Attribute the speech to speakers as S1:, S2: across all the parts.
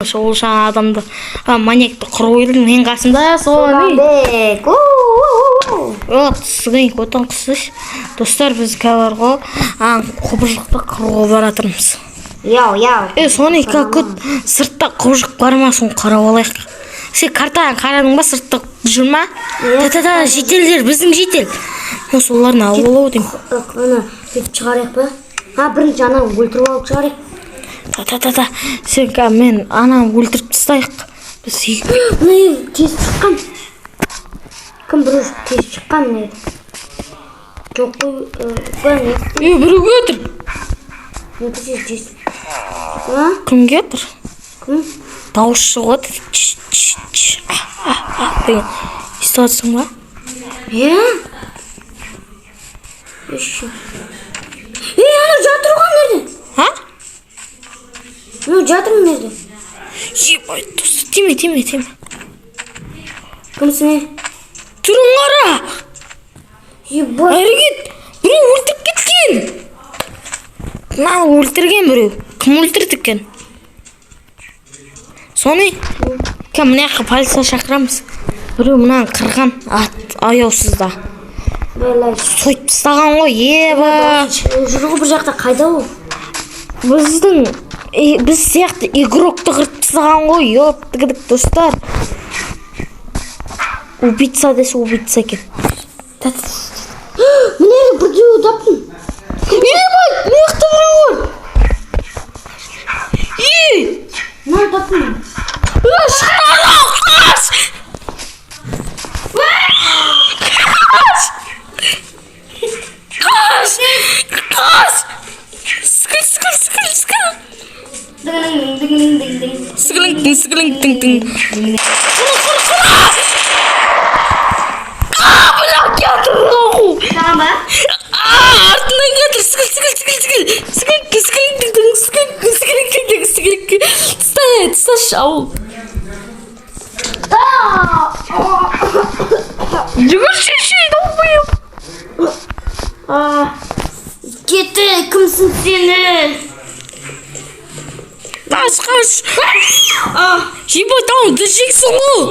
S1: Сол жаңа адамды, маньякты қырып өлдім мен қасымда соны.
S2: Сұлтанбек. У-у-у-у.
S1: Вот, сығын отан қысыш. Достар, біз қазір ғой, құбыжықты қыруға бара жатырмыз.
S2: Яу, яу.
S1: Е, соны как сыртта құбыжық бар ма, соны қарап алайық. Сен картаны қарадың ба, сыртта жүр ма? Та та та, жительдер, біздің житель. Ну, соларын алып алу деймін.
S2: Ана, бүйтіп шығарайық па? А, бірінші ананы өлтіріп алып шығарайық.
S1: Та та та та, сен қазір мен ананы өлтіріп тастайық. Біз
S2: Мына тез шыққан. Кім біреу тез шыққан мына жерде? Жоқ қой, не?
S1: Е, біреу келатыр.
S2: Не тез тез. А?
S1: Кім келатыр?
S2: Кім?
S1: Дауыс шығып жатыр. Ч ч ч а а а деген. Естіп жатсың ба?
S2: Е? Еще. Ей, ана жатыр ғой мына жерде.
S1: А?
S2: Мынау жатыр мына жерде.
S1: Ебать, достар, тиме, тиме, тиме.
S2: Кімсің, е?
S1: Түрін қара.
S2: Ебать.
S1: Әрі кет. Біреу өлтіріп кеткен. Мынаны өлтірген біреу. Кім өлтірді екен? Соны кім, мына жаққа полиция шақырамыз. Біреу мынаны қырған, ат аяусызда.
S2: Бля.
S1: Сойып тастаған ғой, еба.
S2: Жүр ғой бір жақта, қайда ол?
S1: Біздің біз сияқты игрокты қырып тастаған ғой, ёптігідік, достар. Убийца десе, убийца екен.
S2: Мына жерде біреу таптым.
S1: Ебать, мына жақта біреу бар. Ей!
S2: Мынаны таптым.
S1: Шыққан, қаш! Қаш! Қаш! Қаш! Сікіл, сікіл, сікіл, сікіл.
S2: Дың дың дың дың дың.
S1: Сікілің, тың, сікілің, тың, тың. Құр, құр, құр! А, бля, келатыр, нахуй!
S2: Саған ба?
S1: А, артынан келатыр, сікіл, сікіл, сікіл, сікіл. Сікіл, тың, сікілің, тың, тың, сікілің, тың, сікілің, тың, тың, сікілің. Тыста, тысташы, ауыл. Жүгірші, долбоеб.
S2: А, кетті, кімсің сені?
S1: Қаш, қаш. Ебать, ау, жексің ғой.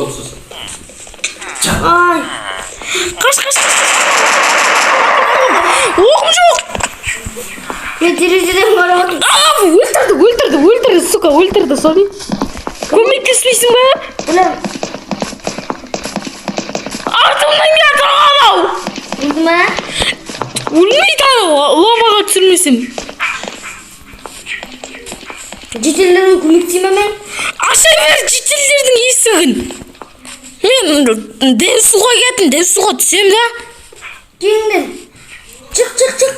S2: Ай,
S1: Қаш, қаш, қаш. Оғым жоқ.
S2: Мен терезеден қарап отырмын.
S1: А, өлтірді, өлтірді, өлтірді, сука, өлтірді, соны. Көмектеспейсің ба?
S2: Бля,
S1: Артымнан келатыр анау.
S2: өлді ма?
S1: Өлмейді анау, лаваға түсірмесем.
S2: Жительдерге көмектесейін ба мен?
S1: Аша бер жительдердің есігін. Мен дәл суға кеттім, дәл суға түсем да.
S2: Келіңдер. Шық, шық, шық.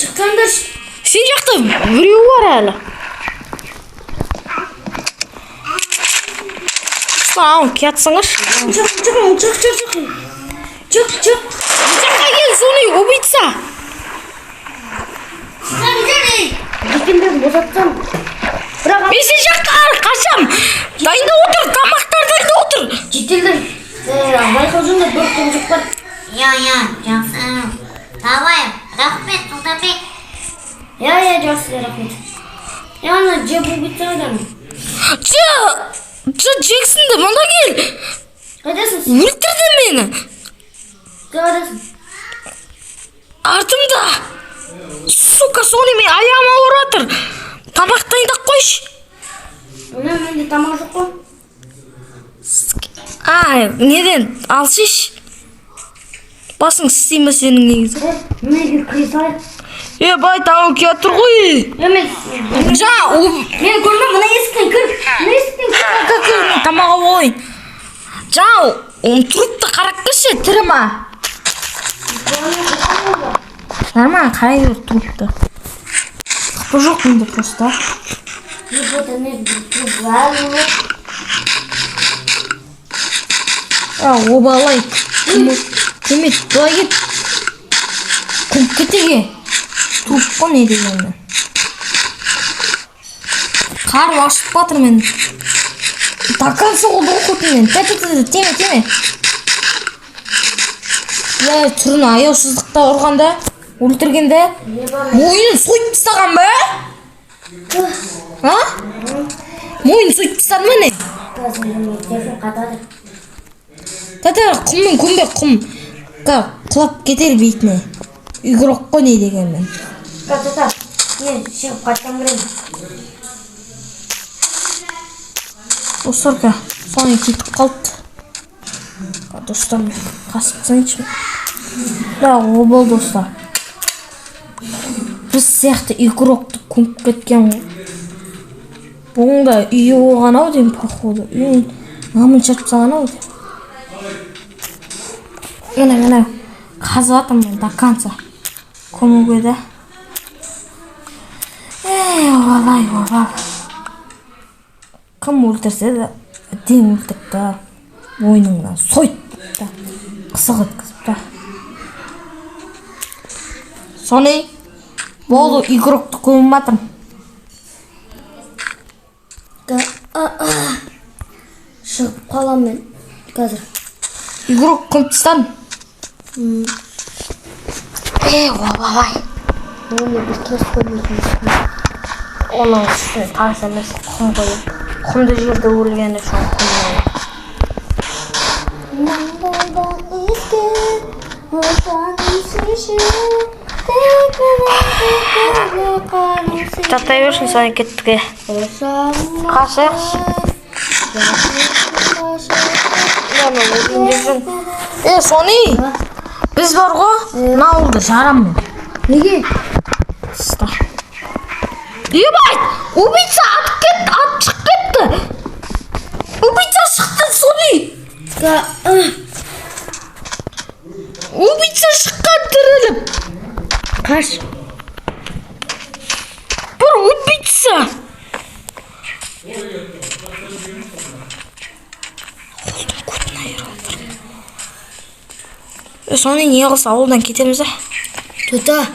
S2: Шықсаңдаршы.
S1: Сен жақта біреу бар әлі. Ау, келатсыңдаршы.
S2: Шық, шық, шық, шық, шық. Шық, шық.
S1: Мына жаққа кел, соны убийца.
S2: Жительдерді босатсам. Бірақ
S1: Мен сен жаққа қашам. Дайындап отыр, тамақтар дайындап отыр.
S2: Жительдер байқап жүріңдер, бір құбыжық бар.
S3: Иә, иә, жақсы. Давай, рахмет, Сұлтанбек.
S2: Иә, иә, жақсы, рахмет. Е, ана жеп убийца қайда?
S1: Ж, Ж Джексонды мында кел.
S2: Қайдасың?
S1: Өлтірді мені.
S2: Сен қайдасың?
S1: Артымда. Сука, соны мен аяғым ауырып жатыр. Тамақ дайындап қойшы.
S2: Мына менде тамақ жоқ қой.
S1: А, неден алсайшы. Басың істей ме сенің негізі?
S2: Е, мына жерге кіре салайық.
S1: Е, бай, тауың келатыр ғой.
S2: Е, мен
S1: Жа,
S2: мен көрмей, мына есіктен кір. Мына есіктен кір.
S1: Кір, мен тамақ алып алайын. Жа, оны трупты қарап келші, тірі ма? Нормально, қарай бер трупты. Қапы жоқ менде просто.
S2: Вот ана труп бар.
S1: А, обалай. Көмек, былай кет. Қуып кетеге. Труп қой не дегенмен. Қар ашып жатыр мен. До конца болды ғой көтімнен. Тә, тә, тә, тиме, тиме. Бля, түрін аяусыздықта ұрғанда, өлтіргенде, мойнын сойып тастаған ба? А? Мойнын сойып тастады ма, не?
S2: Қазір мен телефон қатады.
S1: Тата, құммен көмбе, құм. Құлап кетер бетіне. Игрок қой не дегенмен.
S2: Тата, мен шығып қайтсам кіремін.
S1: Достар, соны кетіп қалды. Достар, мен қасып тастайыншы. Бірақ обал, достар. Біз сияқты игрокты көміп кеткен ғой. Бұның да үйі болған ау деймін, походу. Үйін мамын шашып тастаған ау деймін. Міне, міне. Қазып жатырмын мен до конца. Көмуге да. Ей, обал, обал. Кім өлтірсе де әдемі өлтірді да. Мойныңнан сойып та. Қысық еткізіп та. Соны болды, игрокты көміп жатырмын.
S2: Шығып қаламын мен қазір.
S1: Игрок көміп тастадым. Ей, обалай.
S2: Оны бір тас қойып.
S1: Оның үстіне тас емес, құм қойып. Құмды жерде өлгені үшін құм қойып.
S2: Маңдайдан иіске, отаным сүйші, тек менің қаным.
S1: Жатай берсін, соны кеттік. Е. Қашайықшы. Е, Сони, біз бар ғой, мына ауылды жарамын.
S2: Неге?
S1: Тыста. Ебать! Убийца атып кетті, атып шығып кетті. Убийца шықты, Сони. Убийца шыққан тіріліп.
S2: Қаш.
S1: Бір убийца. Қолдың көтін айырып отыр. Е, Сони, не қылса, ауылдан кетеміз, а?
S2: Тота,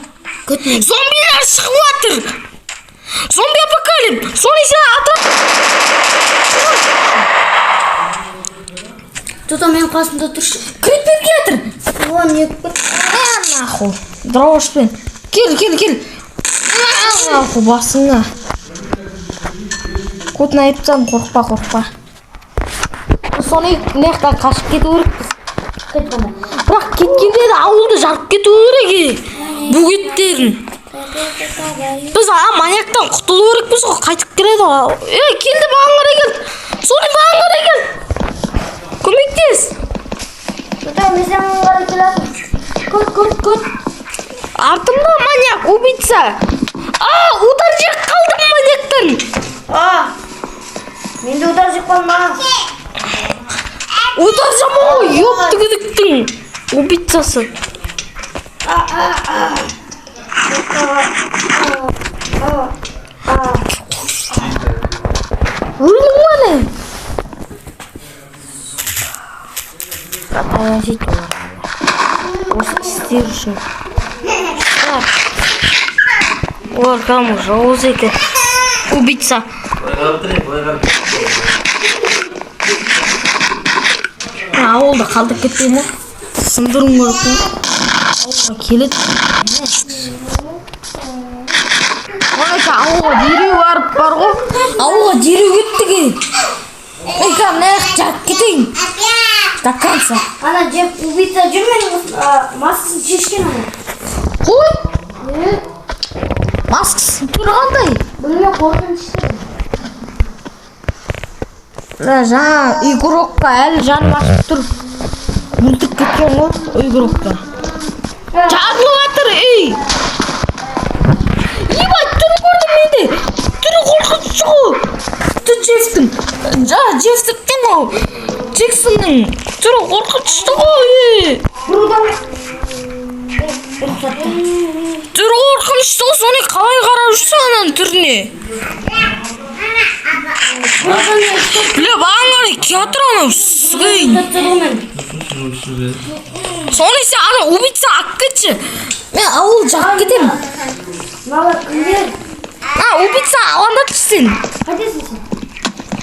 S2: күт мен.
S1: Зомбилер шығып жатыр. Зомби апокалипс. Сони, сен ата.
S2: Тота, менің қасымда тұршы.
S1: Крипер келатыр.
S2: О, не?
S1: На, нахуй. Дробашпен. Кел, кел, кел. На, нахуй, басыңа. Көтін айырып тастадым, қорықпа, қорықпа. Соны мына жақтан қашып кету керекпіз.
S2: Кет онда.
S1: Бірақ кеткенде де ауылды жарып кету керек, е. Бөгеттерін. Біз маньяктан құтылу керекпіз ғой, қайтып келеді ғой. Е, келді, маған қарай келді. Соны маған қарай келді. Көмектес.
S2: Тота, мен саған қарай келатырмын. Күт, күт, күт.
S1: Артымда маньяк, убийца. А, удар жеп қалдым маньяктан.
S2: А, мен де удар жеп қалдым а.
S1: Удар жаман ғой, ёптігідіктің убийцасы.
S2: А, а.
S1: Өлдің ба, не? Таяқ жейді олар. Осы істер үшін. Олар кәдімгі жауыз екен. Убийца.
S4: Былай қарап тұрайын, былай қарап тұрайын.
S1: Ауылды қалдырып кетпеймін ғой. Сындыруым керек қой. Ауылға келеді. Ой, ауылға дереу барып бар ғой. Ауылға дереу кеттік, е. Ей, мына жақты жарып кетейін. До конца.
S2: Ана Джефф убийца жүр менің қасымда. Маскасын шешкен ана.
S1: Қой.
S2: Е,
S1: Маскасының түрі қандай?
S2: білмей, қорқынышты.
S1: Мына жаңа игрокқа әлі жаным ашып тұр. Өлтіріп кеткен ғой игрокты. Жарылып жатыр, ей! Ебать, түрін көрдім мен де. Түрі қорқынышты ғой. Джеффтің. Джеффтің ғой. Джексонның түрі қорқынышты ғой, ей.
S2: Бір удар ұйықтатты.
S1: Түрі қорқынышты ғой, соны қалай қарап жүрсің ананың түріне? Бля, маған қарай келатыр анау, сығайын.
S2: Ұйықтатты ғой мен.
S1: Соны сен ана убийца алып кетші. Мен ауыл жағып кетемін.
S2: Мыналар кімдер?
S1: А, убийца алаңдатшы сен.
S2: Қайдасың сен?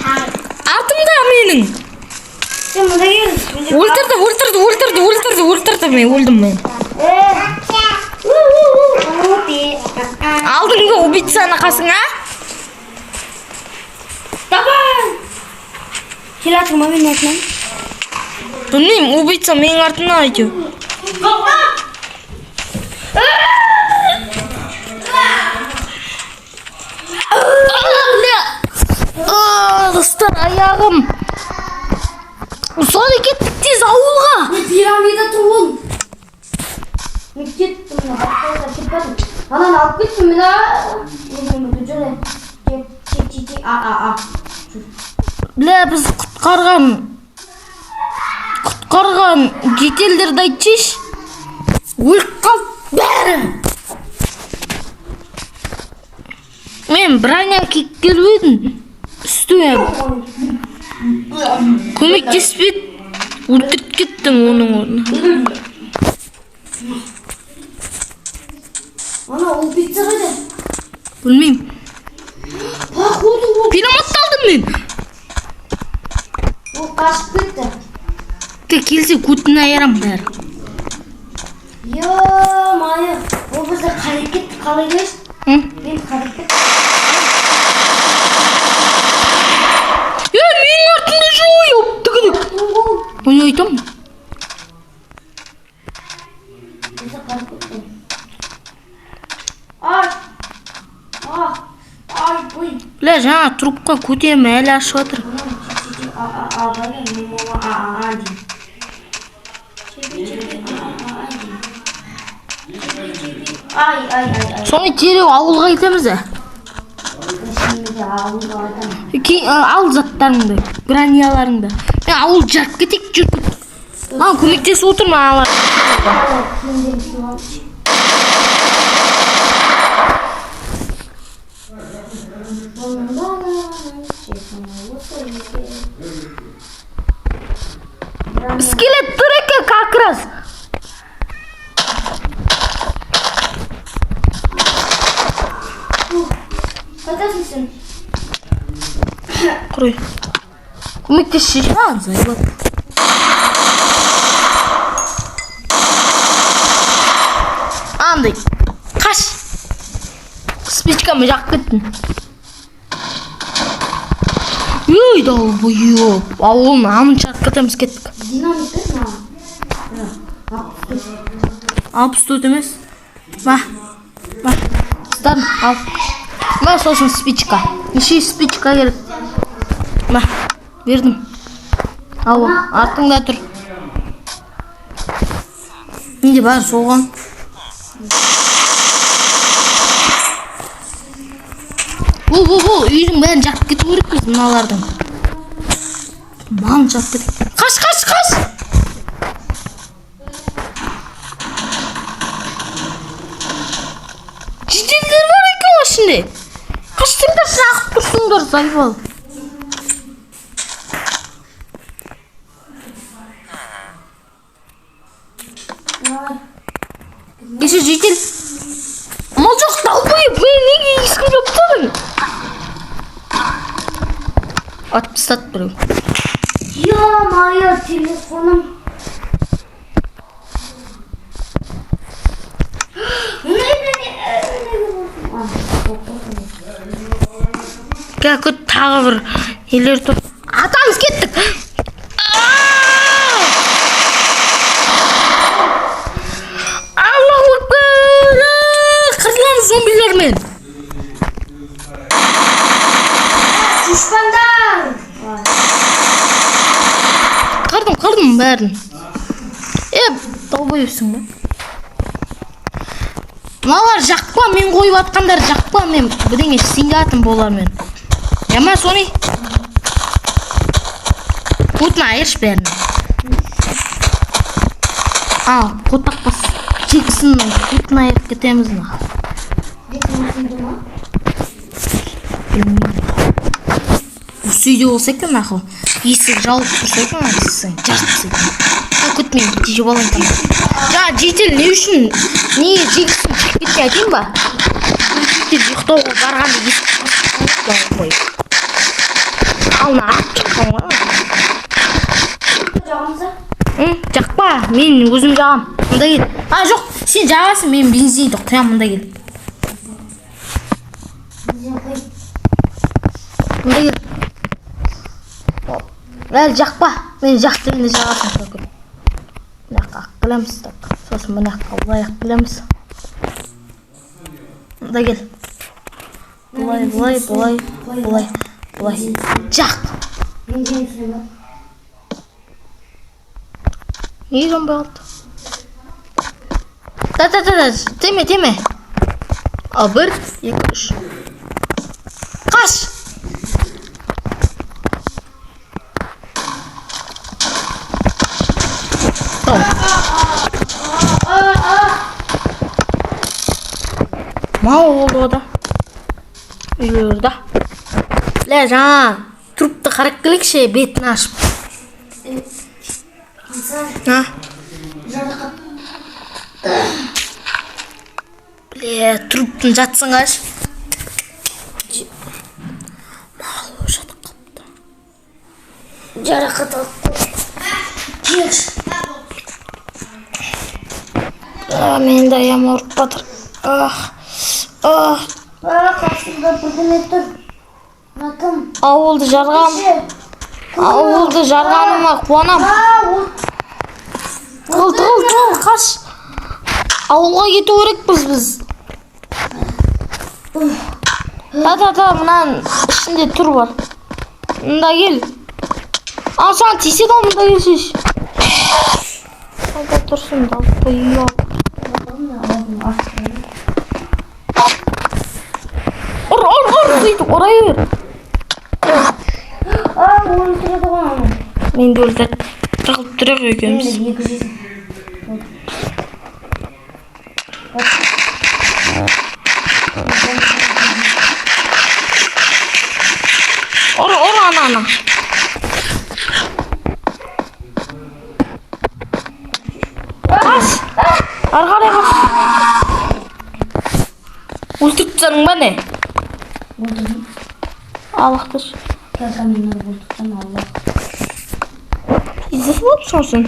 S1: Артымда менің.
S2: Сен мында кел. Менде
S1: Өлтірді, өлтірді, өлтірді, өлтірді, өлтірді, мен өлдім мен.
S2: Е. У-у-у.
S1: Алдыңғы убийцаны қасыңа.
S2: Келе жатыр ма менің артымнан?
S1: Білмеймін, убийца менің артымнан әйтеуір. Бля! А, достар, аяғым. Соны кеттік тез ауылға.
S2: Мен пирамида тұр ол. Мен кеттім, мына басқаларға кетіп бардым. Ананы алып кеттім мына. Өзім жүр. Тек, тек, тек, тек, а, а, а.
S1: Бля, біз құтқарған жительдерді айтшы. Өліп қалды бәрі. Мен броня киіп келіп едім. Үстіме көмектеспеді. Өлтіріп кеттім оның орнына.
S2: Ана убийца қайда?
S1: Білмеймін.
S2: Походу ол.
S1: Пирамидты алдым мен.
S2: Ол қашып кетті.
S1: Те келсе көтін айырам бәрі.
S2: Ё-моё, ол бізді қарап кетті, қалай келші?
S1: М?
S2: Мен қарап кетті.
S1: Е, менің артымда жүр ғой, ёптігідік.
S2: Ол
S1: Оны айтамын.
S2: бізді қарап кетті. Ай! А! Ай, ой.
S1: Бля, жаңа трупқа көтерім әлі ашып жатыр.
S2: А, а, а, қайда? Мен мама, а, а, а деймін. Чеки, чеки, а, а, а деймін. Чеки, чеки. Ай, ай, ай, ай.
S1: Соны дереу ауылға кетеміз ә.
S2: Шынымен де ауылға айтамын.
S1: Кейін ал заттарыңды, броняларыңды. Мен ауыл жарып кетейік, жүр. Маған көмектесіп отыр маған.
S2: Киімдерін киіп алып.
S1: Скелет тұр екен как раз.
S2: Қайдасың сен?
S1: Құрай. Көмектесші маған, заебал. Андай. Қаш. Спичкамды жағып кеттім. Ей, долбоеб. Ауылын амын шарып кетеміз, кеттік.
S2: Динамит бер маған. 64.
S1: 64 емес. Ма. Ма. Ұстадым, ал. Ма, сосын спичка. Неше спичка керек? Ма, бердім. Ал, артыңда тұр. Менде бәрі соған. Бол, бол, бол, үйдің бәрін жағып кету керекпіз мыналардың. Малын жағып кету. Қаш, қаш, қаш! Жительдер бар екен ғой ішінде. Қашсыңдар, жағып тұрсыңдар, заебал.
S2: Ай,
S1: Кеше житель. Мал жоқ, долбоеб, мен неге ешкім жауып тастадың? Атып тастады біреу.
S2: Ё-моё, телефоным. Не, не, не, не. А,
S1: Кә, күт, тағы бір нелер тұр. Атамыз, кеттік. Аа! Аллаху акбар! Қырыламыз зомбилермен.
S2: Дұшпандар!
S1: Қырдым, қырдым бәрін. Е, долбоебсің ба? Мыналар жақпа, мен қойып атқандар жақпа, мен бірдеңе істейін жатырмын бұлармен. Жама, соны. Отын айыршы бәрін. Ал, қотақ бас. Жексін, отын айырып кетеміз мына.
S2: Бетім ма?
S1: Білмеймін. Осы үйде болса екен, нахуй. Есік жауып тұрса екен, ана жартысы екен. Күт, мен жеп алайын там. Жаңа житель не үшін, неге жегісін шығып кеткен айтайын ба? Житель ұйықтауға барғанда есік жауып қойып. Ал мына ат шыққан ғой.
S2: Жағамыз а?
S1: Жақпа, мен өзім жағам. Мында кел. А, жоқ, сен жағасың, мен бензинді құямын, мында кел.
S2: Бензин құй.
S1: Мында кел. Әлі жақпа. Мен жақ дегенде жағасың, Какут. Мына жаққа алып келеміз, так. Сосын мына жаққа былай алып келеміз. Мында кел. Былай, былай, былай, былай, былай. Жақ.
S2: Мен жеңісім ба?
S1: Неге жанбай қалды? Та, та, та, та, теме, теме. Ал, 1, 2, 3. Қаш! Tamam. Мал болды ғой да. Үйлерді. Лә, жаңа трупты қарап келейікші, бетін ашып. А?
S2: Жарақат.
S1: Біле, труптың жатсын қаш. Мал болып жатып қалыпты.
S2: Жарақат алып қойды. Кеш.
S1: А, менің де аяғым ауырып жатыр. Ах, ах,
S2: А, қасымда бірдеме тұр. Мына кім?
S1: Ауылды жарған, ауылды жарғаныма қуанам.
S2: А, ол
S1: Тығыл, тығыл, тығыл, қаш. Ауылға кету керекпіз біз. Та, та, та, мынаның ішінде тұр бар. Мында кел. А, саған тиіседі ғой, мында келсейші. Алда тұрсын, долбоёб. Ұр, ұр, ұр, сөйтіп ұрай бер.
S2: А, өлтіреді ғой аны.
S1: Мен де өлтірді. Тығылып тұрайық екеуміз.
S2: Менде 200.
S1: Ұр, ұр ананы. Қаш! Ары қарай қаш. Өлтіріп тастадың ба не?
S2: Өлтірдім.
S1: Аллахтыр.
S2: Кәсәмен өлтірдім, Алла.
S1: Пиздец болыпсың сен.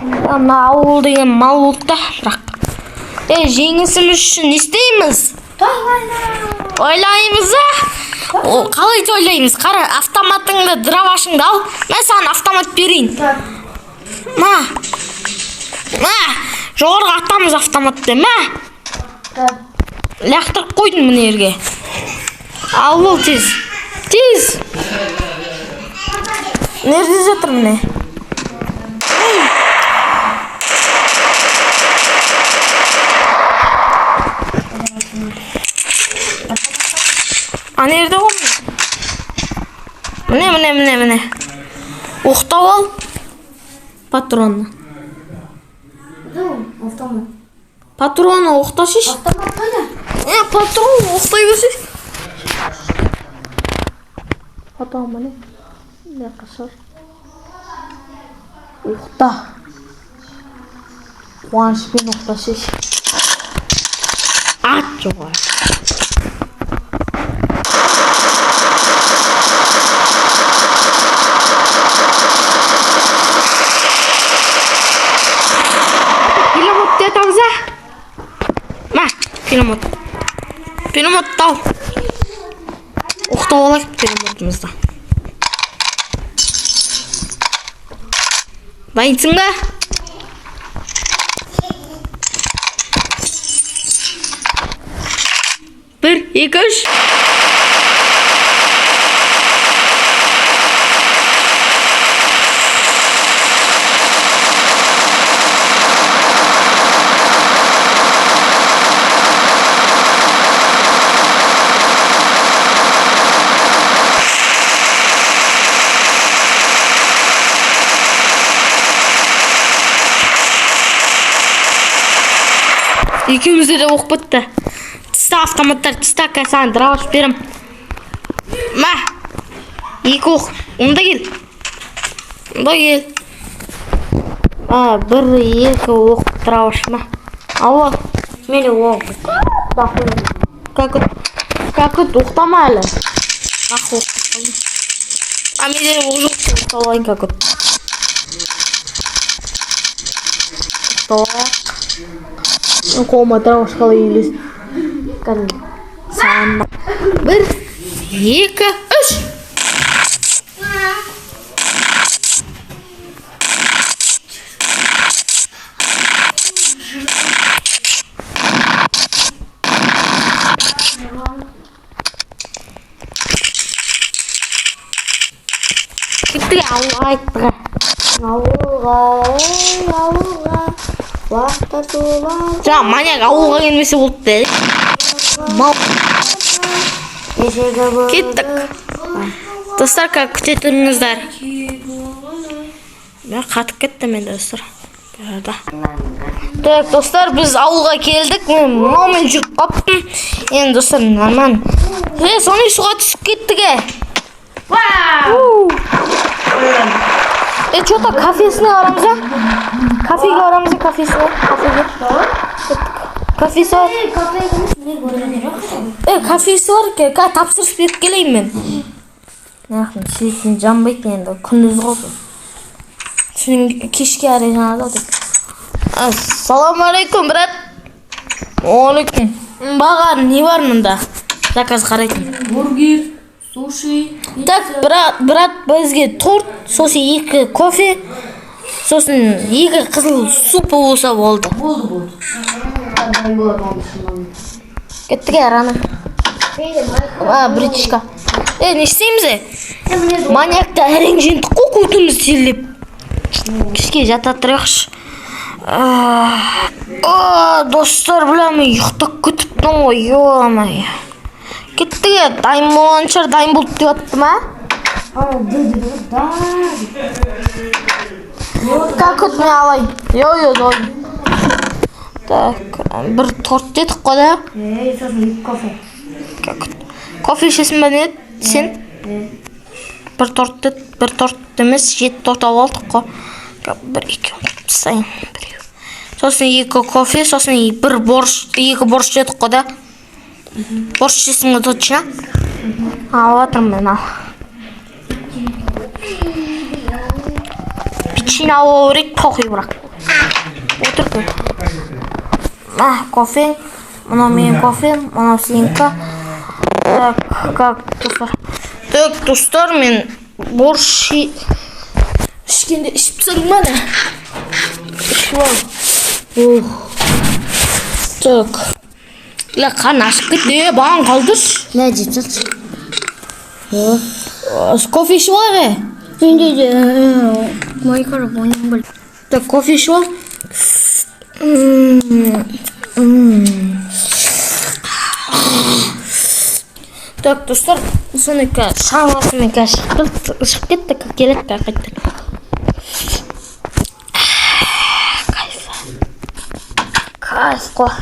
S1: Мына ауыл деген мал болды да, бірақ. Е, жеңісіміз үшін не істейміз? Тойлаймыз, а? О, қалай тойлаймыз? Қара, автоматыңды, дробашыңды ал. Мен саған автомат берейін.
S2: Так.
S1: Ма. Ма. Жоғарыға атамыз автоматты. Мә.
S2: Так.
S1: Лақтырып қойдым мына жерге. Ал бол тез. Тез. Мына жерде жатыр міне. Ана жерде ғой міне. Міне, міне, міне, міне. Оқтап ал. Патронны.
S2: Dur, автомат.
S1: Патронны оқташы.
S2: Автомат қайда?
S1: Е, патрон оқтай берсей. Патрон міне. Не қашар. Оқта. Қуанышпен оқташы. Ат жоғары. Пулемет атамыз, а? Мә, пулемет. Пулеметті ал. Оқтап алайық пулеметімізді. Дайынсың ба? 1, 2, 3. Екеумізде де оқ бітті. Тыста автоматтар, тыста, қазір саған дробаш берем. Мә. 2 оқ. Онда кел. Онда кел. А, 1, 2 оқ дробаш, мә. Ал.
S2: Менде оқ.
S1: Как как оқтама әлі. Ақ оқ. А менде оқ жоқ, оқтап алайын как. Оқтап алайық. Қолыма дробаш қалай елес. Кәдімгі. Саған 1, 2, 3. Кеттік, ауылға қайттық.
S2: Ауылға, ей, ауылға. Уақыт тулап.
S1: Жаңа маньяк ауылға келмесе болды деді. Мал.
S2: Кешегі болды.
S1: Кеттік. Достар, как күте тұрыңыздар. Мен қатып кеттім енді, достар. Бәрі. Так, достар, біз ауылға келдік. Мен мынаумен жүріп қаптым. Енді, достар, нормально. Е, соны суға түсіп кеттік, е. У. Е, что-то кафесіне барамыз, а? Кафеге барамыз, а, кафесіне. Кафеге. Кеттік. Кафесі бар. Е, кафесі бар екен. Ка тапсырыс беріп келейін мен. Нахуй, светін жанбайды енді. Күндіз ғой бұл. Түн кешке қарай жанады ғой деп. Ассалаумағалейкум, брат. Уағалейкум. Баға не бар мұнда? Заказ қарайтын.
S2: Бургер, суши.
S1: Так, брат, брат, бізге торт, сосын екі кофе, сосын екі қызыл суп болса болды.
S2: Болды, болды. Дайын болады оның үшін.
S1: Кеттік араны. А, бритишка. Е, не істейміз, е? Маньякты әрең жеңдік қой, көтіміз терлеп. Кішке жата тұрайықшы. А, достар, бля, мен ұйықтап кетіппін ғой, ё-моё. Кеттік, е, дайын болған шығар, дайын болды деп жатты ма?
S2: Ана, деді, да.
S1: Как вот мен алайын? Йо, йо, йо. Так, бір торт дедік қой да?
S2: Ей, сосын екі кофе.
S1: Как кофе ішесің ба, не сен? Бір торт дед, бір торт емес, жеті торт алып алдық қой. Бір екеуін қойып тастайын, біреу. Сосын екі кофе, сосын бір борщ, екі борщ дедік қой да? Борщ ішесің ғой точно? Алып жатырмын мен, ал. Печенье алу керек, похуй бірақ. Отыр көр. А, кофең, мынау менің кофем, мынау сенікі. Так, как, достар. Так, достар, мен борщ ішкенде ішіп тастадым ба, не? Ішіп алдым. Ух. Так. Ля, қан ашып кетті. Е, маған қалдыршы.
S2: Мә, жеп жатшы.
S1: Кофе ішіп алайық, е.
S2: Менде де майкарап ойнағым келді.
S1: Так, кофе ішіп ал. М, м. Так, достар, соны қазір шаруасымен қазір шығып кетті, келеді қазір қайтадан. Кайф. Кайф қой.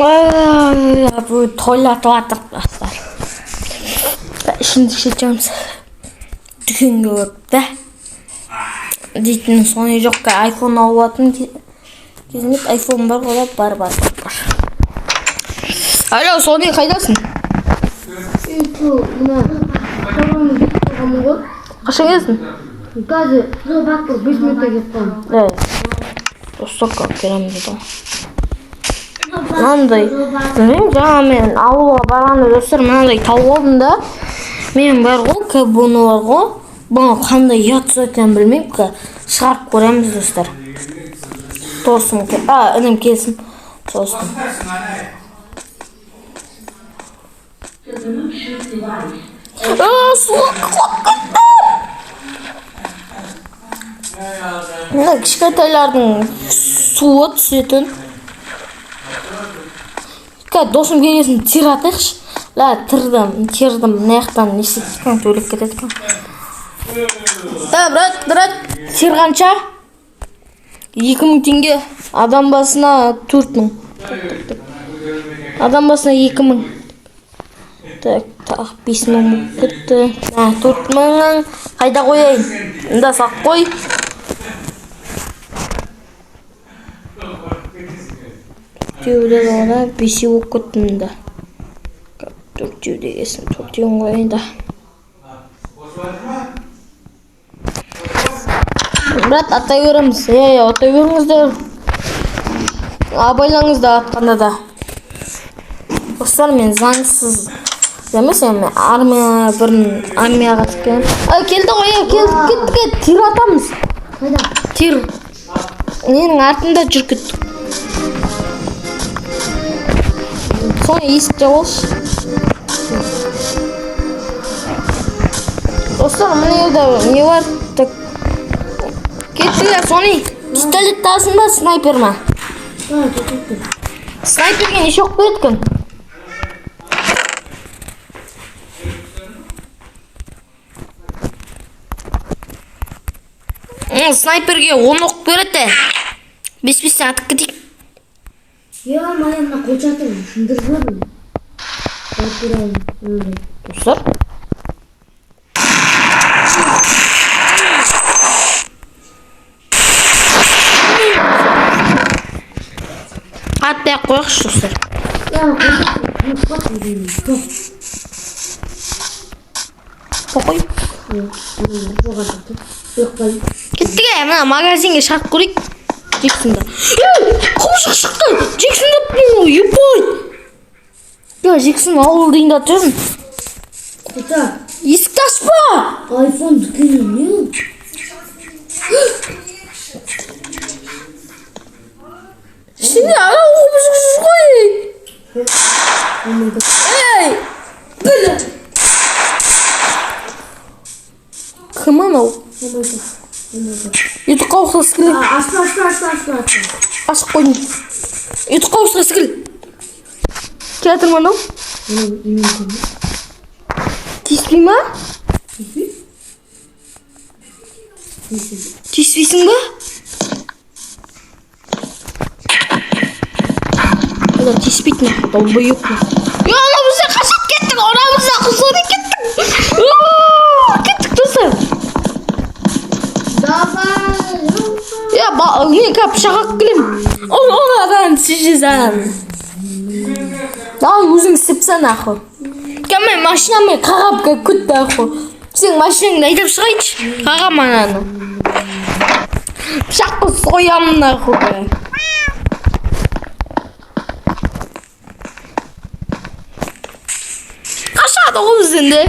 S1: Ай, бұл тойлатып жатыр, достар. Ішімдік ішеміз. Дүкенге барып та. Дейтін соны жоқ, айфон алып алатын кезінде айфон бар ғой, бар, бар, бар, бар. Алло, Сони, қайдасың?
S2: Мына шаруамен кетіп қалғанмын ғой.
S1: Қашан келесің?
S2: Қазір 5 минутта кетіп қаламын.
S1: Е, достар, как келемін деді ғой. Мынандай, білмеймін, жаңа мен ауылға барғанда, достар, мынандай тауып алдым да. Мен бар ғой, бұны бар ғой. Бұны қандай ұятсыз екенін білмеймін, шығарып көреміз, достар. Досым, а, інім келсін. Сосын. А, суға құлап кеттім. Мына кішкентайлардың суы түсетін. Қазір досым келгесін тир атайықшы. Ла, тырдым, тердім, мына жақтан не істейді екен, төлеп кетеді екен. Да, брат, брат, тир қанша? 2000 теңге, адам басына 4000. Адам басына 2000. Так, тағы 5000 болып кетті. Мә, 4000-ың қайда қояйын? Мында салып қой. Төртеу деді ғой да, бесеу болып кетті мында. Төртеу дегесін, төртеуін қояйын да. Брат, атай береміз. Е, атай беріңіздер. Абайлаңыздар атқанда да. Достар, мен заңсыз емес, мен армия бұрын армияға түскен. А, келді ғой, е, келді, кеттік, е, тир атамыз.
S2: Қайда?
S1: Тир. Ненің артында жүріп кеттік. Соны есікте болшы. Достар, мына жерде не бар? Так. Кеттік, Сони. Пистолет аласың ба, снайпер ма? Снайперге неше оқ береді екен? Снайперге 10 оқ береді. Бес-бестен атып кетейік.
S2: Ё-моё, мына қолшатыр сындырып жібердім. Барып көрейін, мынандай.
S1: Достар. Атпай ақ қояйықшы, достар.
S2: Я, қолшатыр ұмытып қалыппын өзімнің. Жоқ.
S1: Қой.
S2: Жоғары тұр. Жоқ, қой.
S1: Кеттік, ә, мына магазинге шарт көрейік. Джексонда. Ей, құбыжық шықты. Джексон деп ғой, ебать. Я, Джексон ауыл дейін де тұрмын.
S2: Это
S1: Есікті ашпа.
S2: айфон дүкені не ол?
S1: Ішінде ана құбыжық жүр ғой.
S2: Oh my God.
S1: Ей, бля. Кім анау?
S2: Oh my God. Oh my God.
S1: Ютубқа ұқсас келеді.
S2: А, ашты, ашты, ашты, ашты, ашты.
S1: Ашып қойдым. Ютубқа ұқсас кел. Келатыр ма анау?
S2: Мынау немен көрме?
S1: Тиіспей ма? Тиіспейсің ба? Ода тиіспейді нахуй, долбоеб нахуй. Е, ана бізден қашып кеттік, ана бізден құсып кеттік. Уу, кеттік, достар.
S2: Давай.
S1: Е, мен қазір пышақ алып келемін. Ол адан шешесің. Давай өзің істеп таста нахуй. Кәм мен машинамен қағап күт нахуй. Сенің машинаңды айдап шығайыншы. Қағам ананы. Пышаққа соямын нахуй. Қашады ғой бізден де.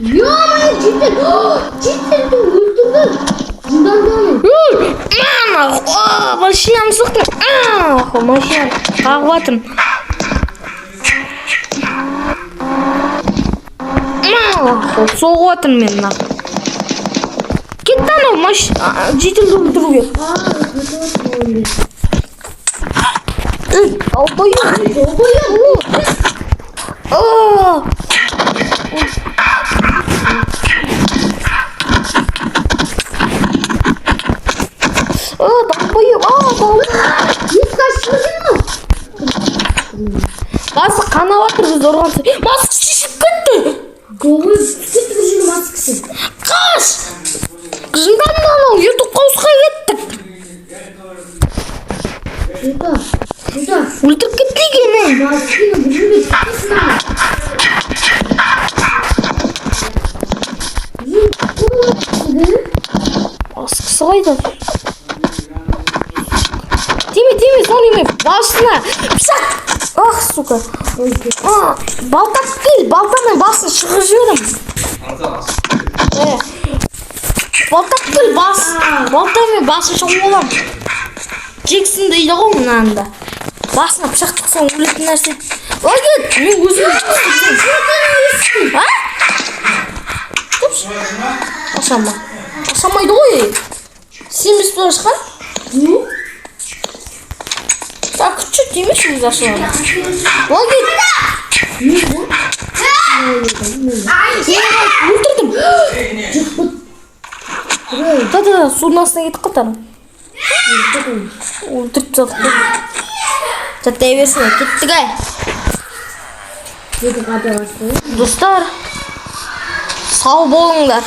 S2: Ё-моё, житель! Жительді өлтірді. Жынданды оны.
S1: Мә, машинамды соқтым. Нахуй, машинаны қағып жатырмын. Нахуй, соғып жатырмын мен нахуй. Кетті анау жительді өлтіруге.
S2: А, өтіп отыр оны.
S1: Ей, долбоеб, долбоеб. А! А, долбоеб, а, долбоеб.
S2: Есік ашып жүрсің ме?
S1: Басы қанап жатыр бізді ұрған сайын. Маска шешіліп кетті.
S2: Көңіл кетті бір жерге маскасы.
S1: Қаш! Жынданды анау, ютубқа ауысқа кеттік.
S2: Это, это,
S1: Өлтіріп кетті екені.
S2: масканы бір жерге түспесін ана.
S1: Маскасы қайда? Тиме, тиме, соны еме, басына. Пышақ! Ах, сука. А, балта кел, балтамен басын шығып жіберемін. Е, балта кел, бас. Балтамен басын шығып аламын. Джексон дейді ғой мынаны да. Басына пышақ тықсаң өлетін нәрсе. Ой, кет, мен өзім істеймін. А? Тупш. Ашама. Ашамайды ғой. Сен емес пе ашқан?
S2: Ну?
S1: Так, күтші, тимеші өзі ашылады. Ой, кет. Өлтірдім. Да, да, да, судың астына кетіп қалды ана. Өлтіріп тастадық қой. Жаттай берсін, кеттік ай.
S2: Екі қапы басты.
S1: Достар, сау болыңдар.